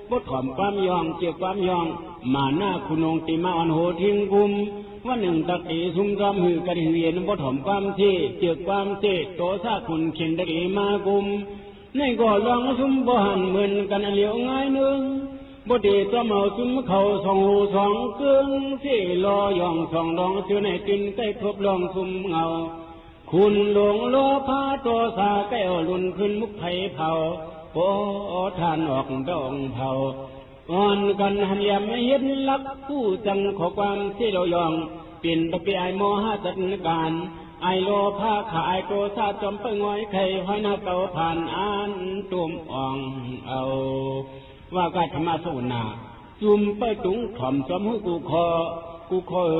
บ่ถ่อมความย่องเจือกความย่อง มาหน้าคุณองค์ติมาอ่อนโหทิ้งกุม วันนึ่งตะเกซุ่มซ้อมหื้อกันหื้อเย็น บ่ถ่อมความเท่เจือกความเท่ โตซะคุณเข็นตะเกมากุม ในก็ลองซุ่มบ่หันเหมือนกันอันเหลียวง่ายเนึ่ง บ่เตะตัวเมาซุ่มเขาสองหูสองเกิง เสลอย่องสองดองเสือในตื่นใกล้พบลองซุ่มเหงา คุณหลงโลภะโทสะแก้วลุนขึ้นมุกไผเผา โอ้ท่านออกดองเผา อ่อนกันหันเหลี่ยมเห็นลักผู้จังขอความเสลอย่อง เปลี่ยนไปเปียโมหะจัดการ อายโลภะขาอายโทสะจอมไปง่อยไข่ห้อยหน้าเก่าผ่านอันตุ่มอ่องเอา ว่ากาธรรมะสวนา จุ่มไปตุงถ่อมจอมหู้กูคอ กูคอเอ๋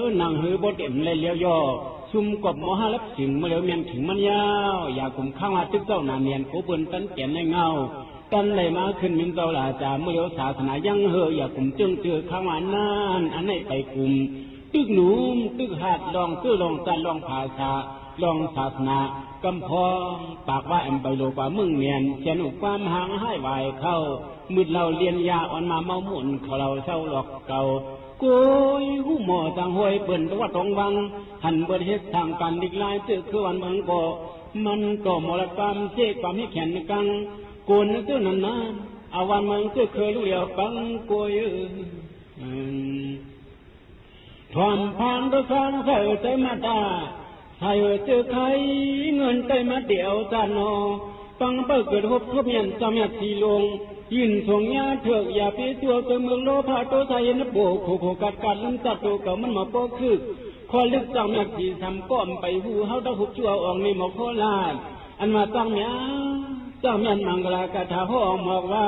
อ หนังหือบทเอ็มเลยเลี้ยวย่อ ซุ่มกบโมหะลับสิง เมื่อเหลียวเมียนถึงมันยาว อย่ากุมข้างว่าตึกเจ้าหนาเนียน กูเปิ้นตันแก่นในเงา ตันได้มาขึ้นมินเจ้าราชา เมื่อเหลียวศาสนายังเหอ อย่ากุมเจิงเจือข้างว่านั่น อันไหนไปกุม ตึกหนุ่มตึกหาด ลองเตื้อลองจัน ลองภาษา ลองศาสนา กำพองปากว่าแอมไปโลกว่าเมืองเมียน เสียหนุความหางหายวายเข้า มืดเหล้าเลียนยาอ่อนมาเมาหมุน เขาเหล่าเศร้าหลอกเก่า โกยหูหมอสังห้วยเปิ้นตะวัดตรงวัง หันเปิ้นเฮ็ดทางการลิกลาย เตื้อคือวันเมืองก็ มันก็มรดกความเสกความให้แขนกัง โกนเตื้อนั้นนะ เอาวันเมืองเตื้อเคยลูกเดียวปังโกยเอ้ย อืม ถ่อมพานตัวสร้างใส่ใจมาตา ใส่เจอไขเงินใต้มาเดี่ยวตานอ ปังเปิ้เกิดฮบทบเมียนจอมยักษ์สีลง ยื่นส่งยาเถิกอย่าไปตัวเกิดเมืองโลภะโทสะเห็นโบกโขกโขกัดกัดลืมจักตัวเก่ามันมาโปกคือ ข้อลึกจอมยักษ์สีสามก้อมไปหูเฮาตะหุบชั่วออกในหมอกโคราช อันว่าตั้งเมีย เจ้าแม่นมังกลาคาถาฮ้องบอกว่า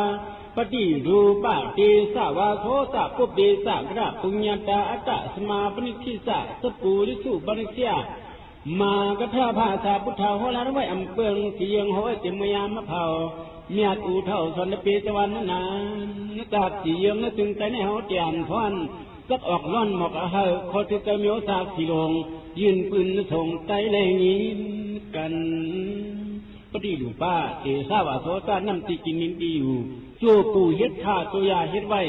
ปฏิรูปะเตสะวาโสสะปุปเปสะกระปุญญาตาอัตตะสมาปนิธิสะสะปูริสุปนิสยะ มากถาภาษาพุทธาโหราไว้อำเปิงสีเยืองห้อยเต็มมายามมะเผา เมียดอูเฒ่าสอนเปตะวันนาน จากสีเยืองนึกถึงใจในเฮาเตียนพร จักออกร้อนหมอกอเฮอ ขอถือเจ้าเมียวสากสีลง ยื่นปืนส่งใจแลยินกัน ปฏิรูปะเตสะวาโสสะน้ำตี้กินนินดีอยู่ จั่วปู่เฮ็ดข้าตัวยาเฮ็ดไว้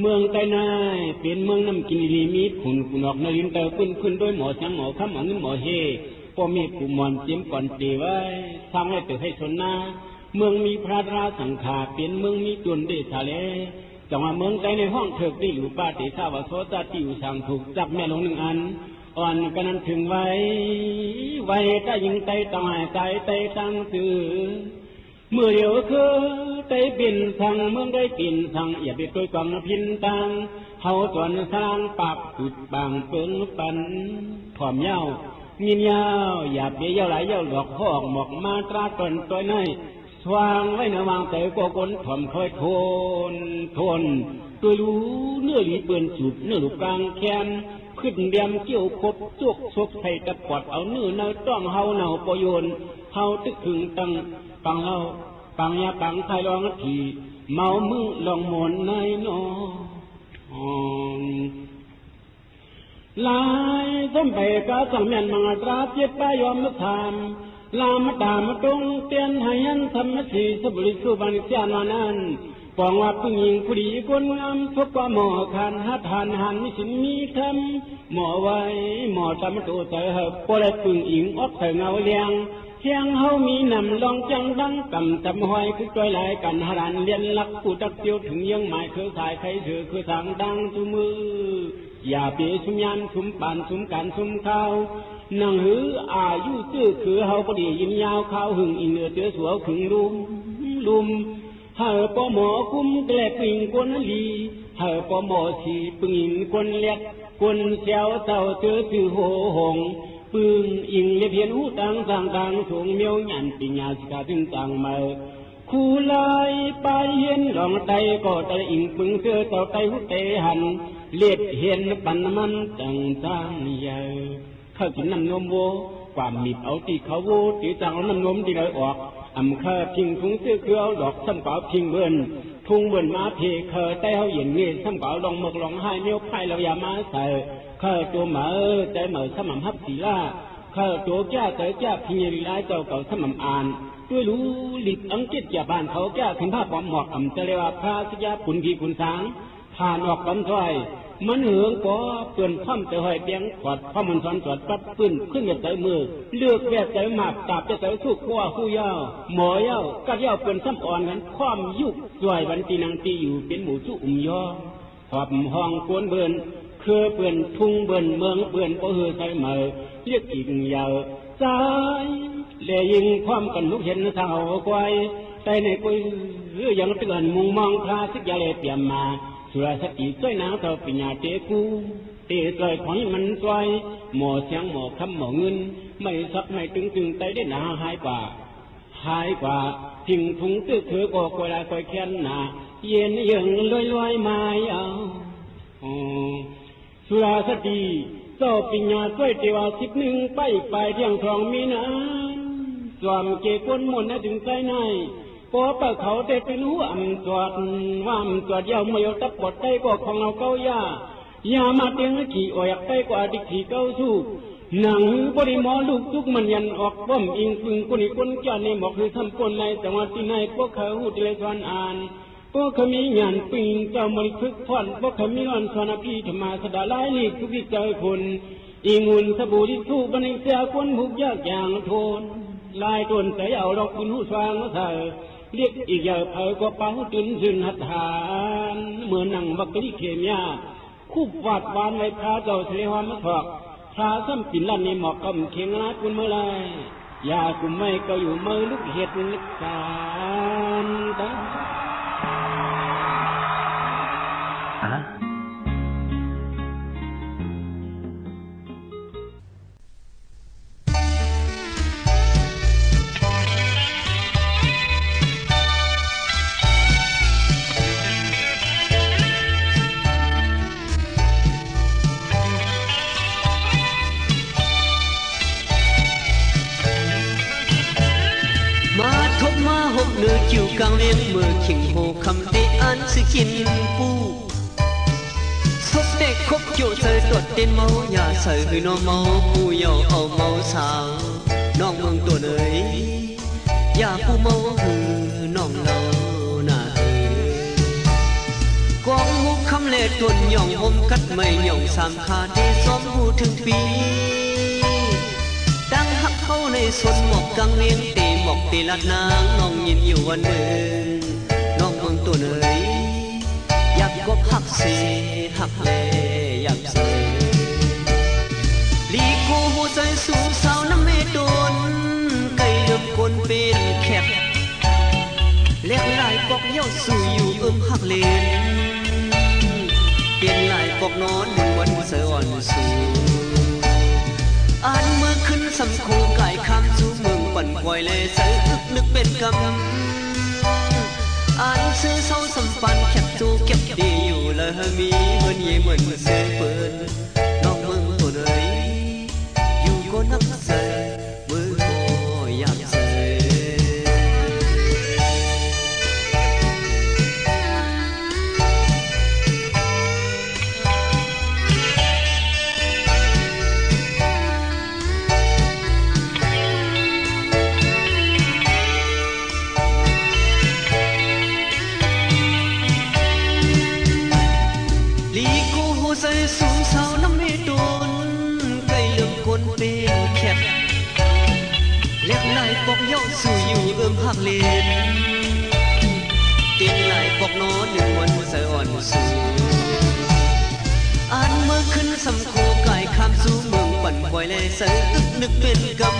เมืองใต้นายเป๋นเมืองน้ำกินดีมีขุนขุนออกนรินเตอปื้นขึ้นด้วยหมอสังหมอคำหมอเงินหมอเฮ ป้อแม่ปู่หมอนเจียมก่อนเตไว้ สร้างไว้เปิดให้ชนนา เมืองมีพระราสังขาเป๋นเมืองมีจวนเดชาแล จังว่าเมืองใต้ในห้องเถิกได้หรูปะเตสะวาโสสะตี้อยู่สร้างถูกจักแม่หลวงนึ่งอัน อ่อนกันนั้นถึงไว้ ไว้ตายิงไตตายตายไตตั้งซื่อ เมื่อเดียวคือไตเป๋นสัง เมืองได้เป๋นสัง อย่าไปตวยกองพินตัง เฮาสอนสร้างปากปิดบางเปิงปัน ถ่อมยาว ยินยาว อย่าไปยาวหลายยาวหลอก หอกหมอกมาตราตอนตอยใน สว่างไว้เนื้อวางใจก็คนถ่อมคอยทน ทน โดยรู้เนื้อหลีเปื่อนจูบเนื้อหลุกกลางแขน ขึ้นแดมเกี้ยวครบจวกซบใส่ตะปอดเอาเนื้อในต้องเฮาเนาปอโยน เฮาตึกถึงตังปังเฮาปังยาปังไทยรองถีเมามือลองหมอนในนอง ลายส้มใบกาสังเมียนมังตราเจ็ดป้ายอมมาถาม ลามมาตามมาตรงเตียนให้หันธรรมสีสบุริสุบันเสียนว่านั้น ปองว่าผู้หญิงผู้ดีคนงาม พบว่าหมอขันหัดหันหันมีศีลมีธรรม หมอไว้ หมอตามตัวใจเฮา บ่ได้ปึงอิงออกใส่เงาเลียง เสียงเฮามีนำร้องจังดัง กำตำห้อยคือจ้อยหลาย กั๋นหลานเลียนฮัก ผู้ตักเตียวเถิงเยื้องหมาย เครือสายไขเสือคือสางดังจุมื้อ อย่าเป๋สุมยานสุมป๋านสุมก๋านสุมคราว หนังหื้ออายุจื้อคือเฮาบ่ดียืนยาว คราวหึงอิงเหนือเตื้อสัวขึงลุ่มลุ่ม หื้อปอหมอกุ้มแกลกปิ้งคนหลี หื้อปอหมอสีปึงอิงคนแลด คนแซวเจ้าเตื้อจื้อโหหง ปึงอิงเลียบเหียนฮู้ตางสางตาง สงเมียวหยันปิญญาสิกขาตึงตางใหม่ ครูหลายปายเฮียนหลองไตก็ไตอิงปึงเตื้อเจ้าไตฮู้ไตหัน เลียบเหียนปันมันตังตางใหญ่ ข้าวกิ๋นน้ำนมวัว ความมีบเอาตี้เขาวัว ตี๋จางเอาน้ำนมตี้ไหลออก อ่ำข้าพิงถุงเตื้อคือเอาดอก ซ้ำกว่าพิงเบิ่น ถุงเบิ่นมาเพ ข้าไตเฮาเย็นเงย ซ้ำกว่าเอาลองเมือกลองไห้ เมียวไพร่เหล่ายามาใส่ ข้าตั๋วเหมาใจ๋เหมา ซ้ำอ่ำฮับสีล่า ข้าตั๋วแก้ใจ๋แก้ พิงเยลีหลายเจ้าเก่า ซ้ำอ่ำอ่าน ตวยหลูหลีกอังกฤษ แก่บ้านเขาแก้ ขึ้นผ้าปอมหมอก อ่ำจะเรียกว่าพระสิทธยา ขุนผีขุนสาง ผ่านออกกำถ้อย มันเหิงปอเปิ้นพร้อมเต๋อห้อยเปียง ขอดพร้อมมันสอนจอดปั๊บปื้น ขึ้นแบบเต๋อมือ เลือกแบบเต๋อหมาก กาบแบบเต๋อสุก กั๋วฮู้เย้า หมอเย้า กัดเย้า เปิ้นซ้ำอ่อนกั๋น พร้อมยุกจ่อยวันตี้นั่งตี้อยู่ เป๋นหมู่จุอุ้มยอ หอบห้องกวนเบิ่น เครือเปิ้น ทุ่งเบิ่น เมืองเปิ้น บ่หื้อใส่เหมย เรียกอิงเหย้า สาย และยิ่งพร้อมกั๋นลุกเห็นเฒ่าควาย ไตในกุ้ย หรือยังเตือนมุงมอง พระสิทธยาแลเตรียมมา สุรสตรีจ้อยนางเฒ่าปิญญาเตกู้ เตจ้อยของมันจ้อย หมอเสียงหมอคำหมอเงิน ไม่ซักไม่ตึงตึง ไตได้หนาหายกว่า หายกว่า พิงถุงตึกเถือก็กอยลายกอยแค้นหนา เย็นเยิงลอยลอยมาเอา อ๋อ สุราสตรี เจ้าปิญญาจ้อยเตว่าสิบนึ่งไปปลายเที่ยงทองมีนา สวมเกก้นมนต์นะถึงไส้ใน ปอปะเขาแต่เป็นหัวอ่ำจอด ว่าอ่ำจอดยาวเมื่อยตับปอดไตก็ของเอาเก้าย่า อย่ามาเตียงขี่อ่อยอักไตกว่าดิกขี่เก้าสู้ หนังหื้อบ่ได้หมอลูกทุกข์มันยันออกป้อมอิงปึงคนอีกคนจ้าในหมอกหื้อซ้ำปนในจังหวัดตี้ใน พวกเขาฮู้ที่เลยสอนอ่าน พวกเขามีญาณปิ้งเจ้าบริสุทธิ์พร พวกเขามีอ่อนสอนอภิธรรมาสดาหลายลีกทุกข์ที่เจอคน อิงอุ่นสบู่ที่สู้บันเสียคนผูกยากอย่างทน ลายต้นใสเอาดอกบุญหูสว่างมาใส่ เรียกอีกอย่างเผยก็เป่าตื่นซื่นหัดหาน เหมือนหนังบักกะลิเคมียา คุบวาดวานไว้พระเจ้าทะเลหอมมาถอก พระซ้ำปิ่นลั่นในหมอกกำเข็งลาดกุนเมื่อไร อย่ากุมไม่ก็อยู่เมื่อลุกเห็ดลุกสารตา มาทบมาหกเหนือกิ่วกลางเวียง เมื่อคิงโหคำเตะอันสิกินปู ศพเด็กคบเกี่ยวใส่ตดเต้นเมา อย่าใส่หื้อน้องเมา ผู้เยาว์เอาเมาสาว น้องเมืองตั๋วเหนย อย่าผู้เมาหื้อน้องเล่าหน้าเอ๋ย กองหมู่คำแลตนหย่องห่มกัดไม้หย่องสามขาเตซ้อมผู้ถึงปี ตั้งฮักเฮาในสนหมอกกลางเวียง เตหมอกเตลัดนาง น้องยินอยู่วันหนึ่ง น้องเมืองตั๋วเหนย อยากกบฮักเสฮักแลอยากเสย ลีกูหัวใจ๋สูงสาวน้ำเมตน ไก่เริ่มคนเป็นแขก แลกหลายปอกเย้าสู่อยู่เอิ้มฮักเลน เปลี่ยนหลายปอกนอนหนึ่งวันเสยอ่อนสู่ อันเมื่อขึ้นสำโคกายข้ามสู่เมืองปั่นควายแลใส่อึกนึกเป็นกำ อันซื้อเศร้าสำปันแคบจูเก็บดีอยู่และมีเฮิรนเยเหมือนเสือเปิน นอกเมืองตั๋วเหนย อยู่ก็นักใส่ เมืองก็อยากใส่ ลีกูหัวใจ๋สูงสาวน้ำเมตน ไก่เริ่มคนเป็นแขก แลกหลาย ปอกเย้าสู่อยู่เอื้อมภาคเลน เตียงหลายปอกหนอนึ่งวันสะอ่อนสู อันเมื่อขึ้นสำโขงก๋ายข้ามสู่เมืองปั่นควายแลใส ตึกนึกเป๋นกำ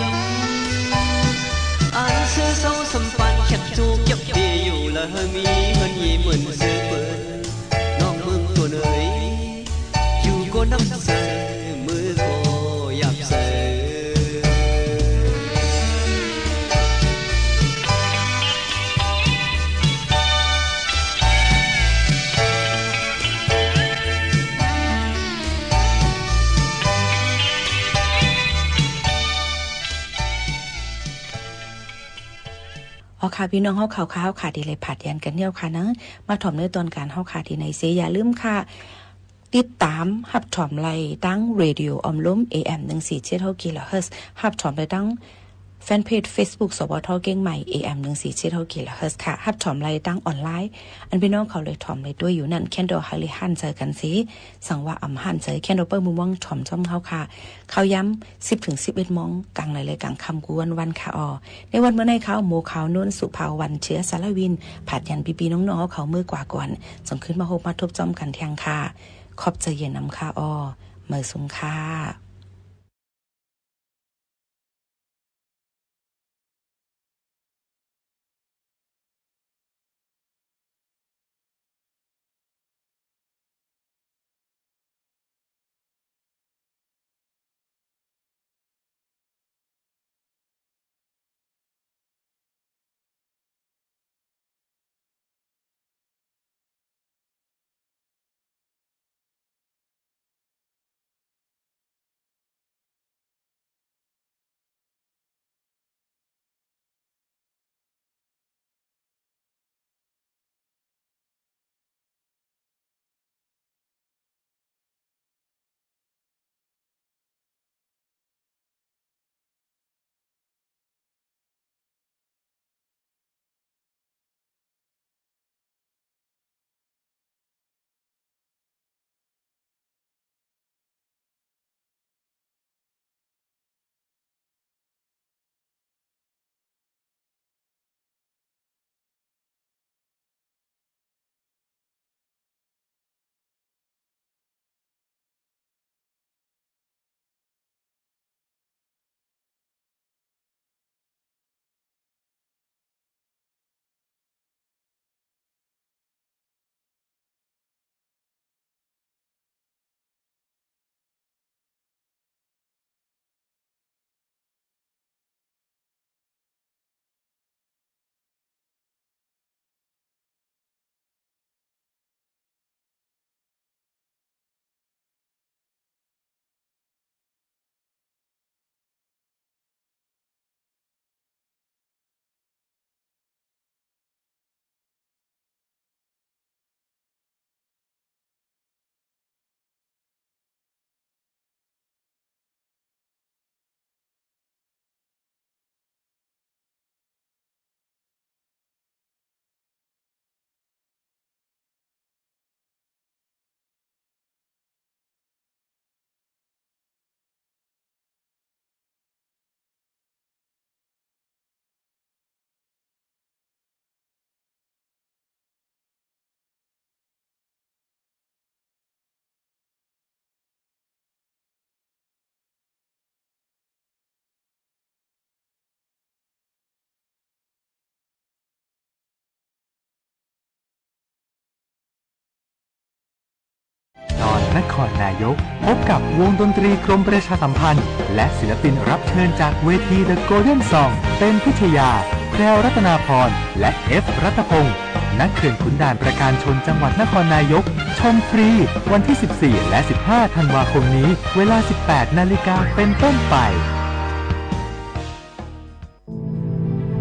อันเซาเซาสำปานแข็บจูเก็บดีอยู่ละ มีเฮือนเย่เหมือนเสือเปิ้น น้องเมืองตั๋วเอ๋ย อยู่ก็น้ำใส มือก็หยาบใส อ๋อค่ะ ปี้น้องเฮาเขาค่ะ เฮาค่ะ ตี้เลยผลัดยันกั๋นเนี่ยค่ะนะ มาถ่อมเนื้อตอนก๋านเฮาค่ะ ตี้ไหนเสีย อย่าลืมค่ะ ติดต๋ามฮับถ่อมได้ตางเรดิโอออมลม เอเอ็ม หนึ่งสี่เจ็ดหก กิโลเฮิรตซ์ ฮับถ่อมได้ตางแฟนเพจเฟซบุ๊ก สวท เกียงใหม่ เอเอ็ม หนึ่งสี่เจ็ดหก กิโลเฮิรตซ์ ค่ะ ฮับถ่อมได้ตางออนไลน์ อันปี้น้องเขาเลยถ่อมได้ตวยอยู่นั้น แค่นดอหาเลยหันใจ๋กั๋นเสีย สังว่าอ่ำหันใจ๋ แค่นดอเปิ้ลมุมมองถ่อมจ้อมเฮาค่ะ ข่าวยามสิบเถิงสิบเอ็ดโมง ก๋างในและก๋างค่ำกู้วันวันค่ะ อ๋อ ในวันเมื่อในข่าว หมวกขาว นวลสุภาวัน เชื้อสารวิน ผลัดยันปี้ๆน้องๆเฮาเขาเมื่อกว่าก่อน ส่งคืนมาพบมาทบจ้อมกั๋นเตียงค่ะ ขอบใจ๋เยียะนำค่ะ อ๋อ เหมยสุงค่ะนอนนครนายก พบกับวงดนตรีกรมประชาสัมพันธ์ และศิลปินรับเชิญจากเวที The Golden Song เป็นพิชยา แพรวรัตนาพร และเอฟรัตพงษ์ ณ เขื่อนขุนด่านประการชล จังหวัดนครนายก ชมฟรี วันที่ สิบสี่ และ สิบห้า ธันวาคมนี้ เวลา สิบแปด นาฬิกาเป็นต้นไป